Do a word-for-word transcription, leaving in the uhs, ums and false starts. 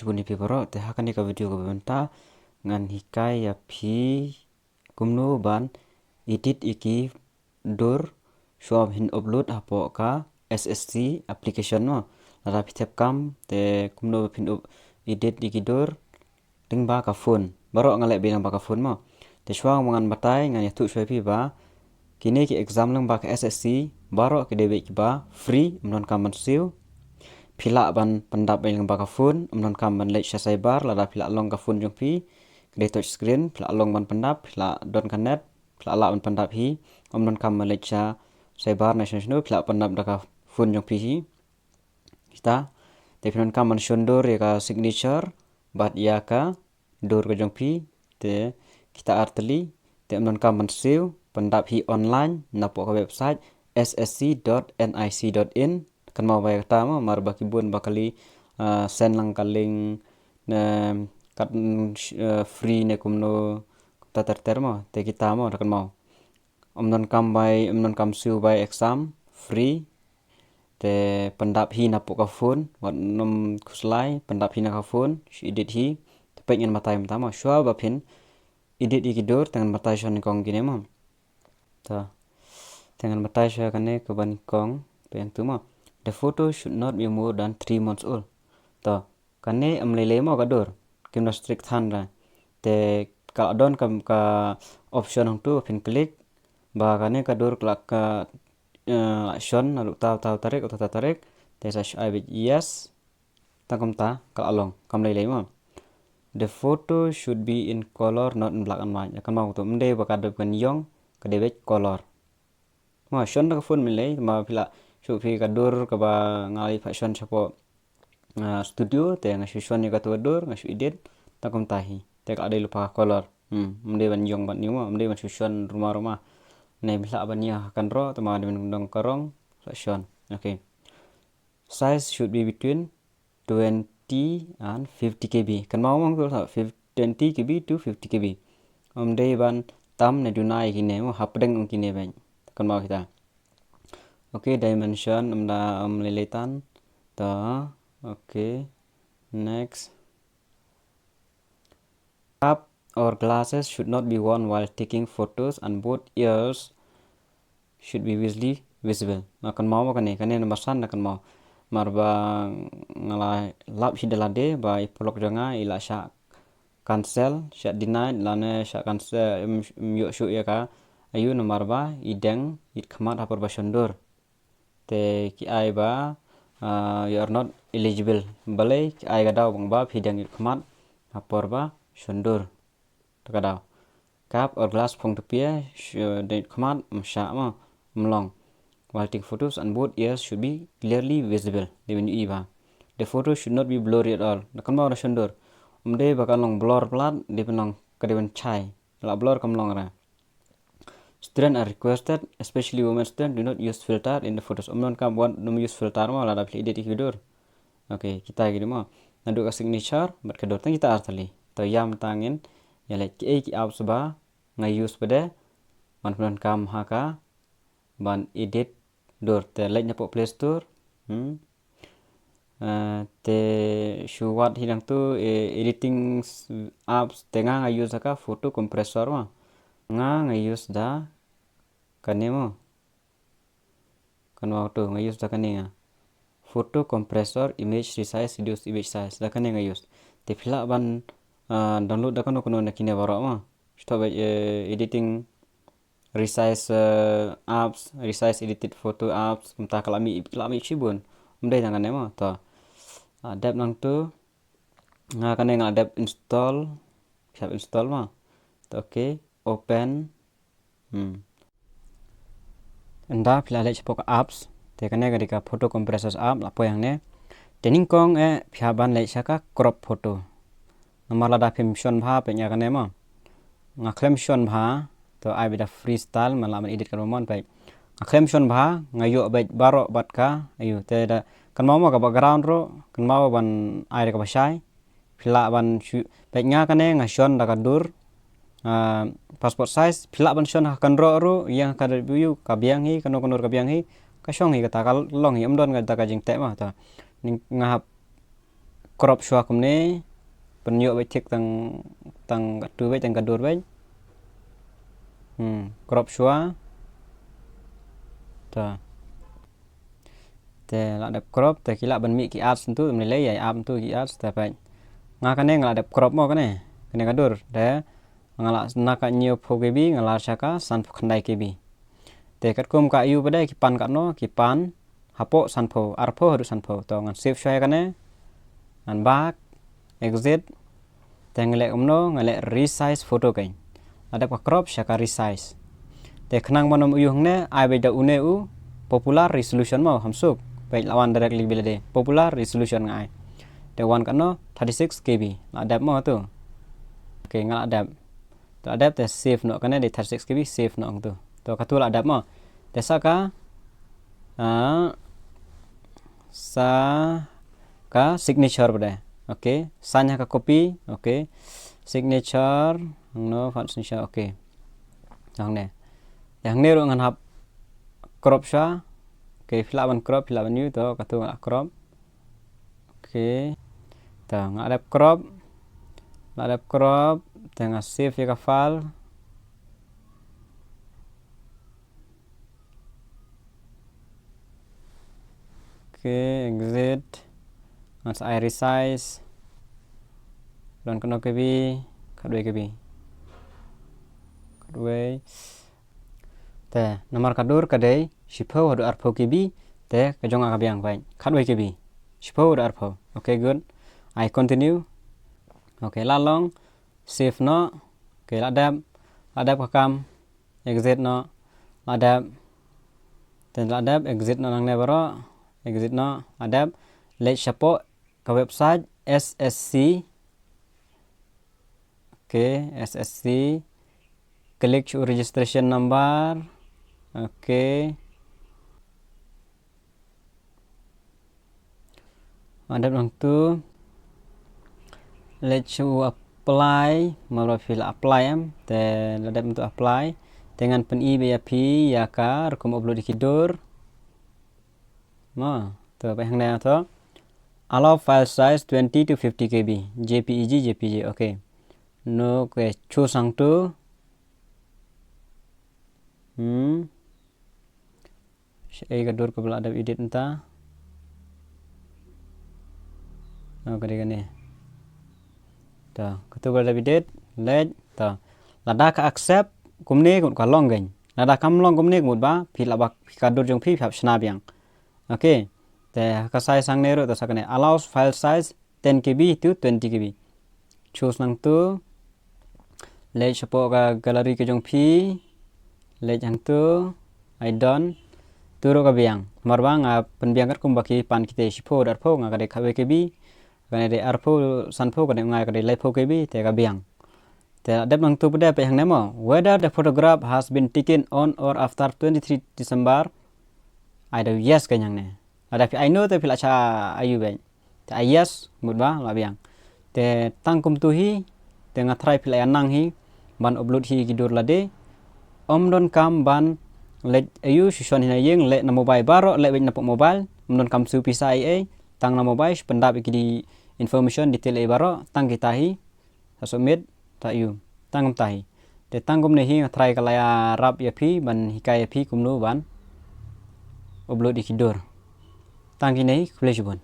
Shibun ïa phi baroh, te ha kane ka video kaba mynta ngan hikai ïa phi kumno ban edit ïa ki dur shuwa ba phin upload hapoh ka S S C application mo. Lada phi thep kam te kumno ba phin up-, edit ïa ki dur lyngba ka phone. Baroh nga leh beit lyngba ka phone mo. Te shuwa ba ngan batai ngan ïathuh shuwa ïa phi ba kine ki exam lyngba ka S S C baroh ki dei beit kiba free, ym donkam ban siew. Phi lah ban pyndap beit lyngba ka phone, ym donkam ban leit sha cyber, lada phi lah long ka phone jong phi ka dei touch screen, phi lah long ban pyndap, phi lah don ka net, phi lah lah ban pyndap hi, ym donkam ban leit sha cyber ne shano shano, phi lah pyndap da ka phone jong phi hi. Kita, te phi donkam ban shon dur ïa ka signature bad ïa ka dur ka jong phi, te kita ar tylli, te ym donkam ban siew, pyndap hi online napoh ka website S S C dot N I C dot in. Kynmaw ba ïa kata mo, mar ba ki bun ba kali, ah, send lang ka link ne kat, mm, sh-, eh, free ne kumno, kumta ter ter mo, te kita mo da kynmaw. Ym donkam bai, ym donkam siew bai exam, free. Te pyndap hi napoh ka phone, wat nym khuslai, pyndap hi na ka phone, shu edit hi. Te peit ngan batai mynta mo, shuwa ba phin edit ïa ki dur, te ngan batai shuwa nyngkong kine mo. To. Te ngan batai shuwa kane kaba nyngkong, peit hangtu mo. The photo should not be more than three months old. To. Kane ym lei lei mo ka dur. Kim da strict than ra. Te ka la don ka, ka option hangtu phin click. Ba kane ka dur ka la ka, eh, la shon naduh uta uta u tarik, uta uta u tarik. Te sa shu ai beit yes. Tang kumta ka la long. Kam lei lei mo. The photo should be in color, not in black and white. Kynmaw to, ym dei ba ka dei ban ïong, ka dei beit color. Mo, shon da ka phone mynlei, ma phi lah shu phi ka dur kaba nga la ïa pha shon shapoh, ah, studio, te nga shu shon ïa katu ka dur, nga shu edit, tang kumta hi. Te ka la dei lypa ka color. Hmm, ym dei ban ïong ban ïong mo, ym dei ban shu shon ruma ruma. Ne phi lah ban ïa ha kynroh, te ma dei ban dong ka rong, sa shon. Okay. Size should be between twenty and fifty K B. Kynmaw mo, twenty K B to fifty K B. Ym dei ban tam ne duna ïa kine mo, hapdeng ong kine beit. Kynmaw kita. Okay, dimension, ym da, ym lei lei than. To, okay. Next. Cap or glasses should not be worn while taking photos and both ears should be visibly visible. Na kynmaw mo kane, kane number san na kynmaw. Mar ba nga la lap hi da lade ba i paralok jong nga i la shah cancel, shah deny, lane shah cancel, ym, ym ïoh shuh ïa ka. Ayu namar ba i deng ïit khmat ha por ba shon dur. Te ki ai ba, ah, you are not eligible. Balei ki ai ka daw bang ba phi deng ïit khmat ha por ba shon dur. Te ka daw. Cap or glass phong tpia, sh-, deng ïit khmat, ym shah mo, ym long. While taking photos and both ears should be clearly visible. Dei ban ïohi ba. The photo should not be blurry at all. Na kynmaw da shon dur. Ym dei ba kan long blur palat, dei ban long ka dei ban chai. La blur kam long re. Student are requested, especially women student, do not use filter in the photos. Ym donkam wat nym use filter mo lada phi edit ïa ki dur. Okay, kita ki dei mo. Naduh ka signature bad ka dur, tang kita ar tylli. To ïa mynta ngin ïa leit kiei ki apps ba nga use pat de ban pyndonkam ha ka ban edit dur. Te leit napoh Play Store. Hmm. Eh, te shu wad hi dang tu, eh, editing s-, apps, te nga nga use ka photo compressor mo. Nga nga use da kane mo. Kane mo tu, nga use da kane nga. Photo compressor, image resize, reduce image size. Da kane nga use. Te phi lah ban, eh, download da kano kano na kine baroh mo. Shu thoh beit, eh, editing resize, eh, apps, resize edited photo apps, kumta ka la mih, ka la mih shibun. Ym dei tang kane mo, to. Ah, dep nangtu, nga kane nga dep install, phi hap install mo. To, okay, open. Hmm. Ynda phi la leit shapoh ka apps, te kane ka dei ka photo compressors app, la poi hangne. Te nyngkong eh, phi hap ban leit sha ka crop photo. Namar lada phim shon bha peit ïa kane mo. Nga khlem shon bha, to ai beit da freestyle, man lah ban edit katba mon peit. Nga khlem shon bha, nga ïoh beit baroh bad ka, ayu, te da, kynmaw mo ka background ruh, kynmaw ban ai da kaba shai. Phi lah ban shu, peit nga kane nga shon da ka dur, ah, passport size, phi lah ban shon ha ka kynroh ruh, ïeng ha ka dei view, ka biang hi, kano kano ka biang hi, ka shong hi kata ka long hi, ym don kata ka jingteh mo, to. Nga hap crop shuwa kumne. Pynïoh beit thik tang, tang katu beit, tang ka dur beit. Hmm, crop shuwa. Ta. Te la dep crop, te ki lah ban mih ki ads ntu, mlei lei ïa ap ntu ki ads, te peit. Nga kane nga la dep crop mo kane. Kane ka dur, te nga la na ka hynñiewphew K B, nga la sha ka sanphew khyndai K B. Te katkum ka ïu pat de ki pan katno, ki pan hapoh sanphew, arphew haduh sanphew. To ngan save shuwa ïa kane. Ngan back, exit. Te nga leh kumno, nga leh resize photo kein. La dep ka crop sha ka resize. Te khnang ban ym ïoh hangne, ai beit da une u popular resolution mo, ham suk. Beit la wan directly beit lade. Popular resolution nga ai. Te wan katno, thirty-six K B. La dep mo tu. Okay, nga la dep. Te la dep te save noh kane, dei thirty-six K B, save noh tu. To katu la dep mo. Te sa ka, ah, sa ka signature pat de. Okay, sign ha ka copy, okay. Signature, no, font signature, okay. Hangne. Te hangne ruh ngan hap crop shuwa. Okay, phi lah ban crop, phi lah ban ïu, to katu nga la crop. Okay. Ta, nga la dep crop. Nga la dep crop, te nga save ïa ka file. Okay, exit. Ngan sa ai resize. Don katno K B, khatwei K B. Khatwei. Te namar ka dur ka dei shiphew haduh arphew K B, te ka jong nga ka biang, peit, khatwei K B. Shiphew haduh arphew. Okay, good. Ai continue. Okay, la long. Save noh. Okay, la dep. La dep ka kam. Exit noh. La dep. Te la dep, exit noh nangne baroh. Exit noh. La dep. Leit shapoh ka website S S C. Okay, S S C. Click sha u registration number. Okay. La dep nangtu. Leit sha u apply, namar ba phi la apply em, te la dep nangtu apply. Te ngan pyni beit ïa phi ïa ka rukom upload ïa ki dur. Mo, to peit hangne to. Allow file size twenty to fifty K B, J P E G, J P G, okay. No, okay, choose hangtu. Hmm. Shaei ka dur kaba la dep edit mynta? Oh, ka dei kane. To, katu ba la dep edit, leit, to. Lada ka accept kumne, ka mut ka long kein. Lada kam long kumne, ka mut ba phi lah ba ka dur jong phi, phi hap shna biang. Okay. Te ka size hangne ruh, to sa kane. Allows file size ten K B to twenty K B. Choose nangtu. Leit shapoh ka gallery ka jong phi. Leit hangtu. Ai done. Tu ruh ka biang. Namar ba nga pynbiang katkum ba ki pan kita shiphew haduh arphew, nga ka dei khatwei K B. Kane dei arphew, sanphew, kane nga ka dei laiphew K B, te ka biang. Te la dep nangtu pat de, peit hangne mo. Whether the photograph has been taken on or after twenty-three December. Ai da yes kein hangne. Lada phi ai no te phi lah shah aiu beit. Te ai yes, mut ba la biang. Te tang kumtu hi, te nga tharai phi lah ïa nang hi ban upload hi ki dur lade. Ym donkam ban leit aiu shu shon hi na ïing, leh na mobile baroh, leh beit na pok mobile. Ym donkam siew pisa ei ei, tang na mobile shu pyndap ïa ki information detail ei baroh, tang kita hi. Sa submit, ta aiu. Tang kumta hi. Te tang kumne hi, nga tharai ka la ïarap ïa phi ban hikai ïa phi kumno ban upload ïa ki dur. Tang kine hi, khublei shibun.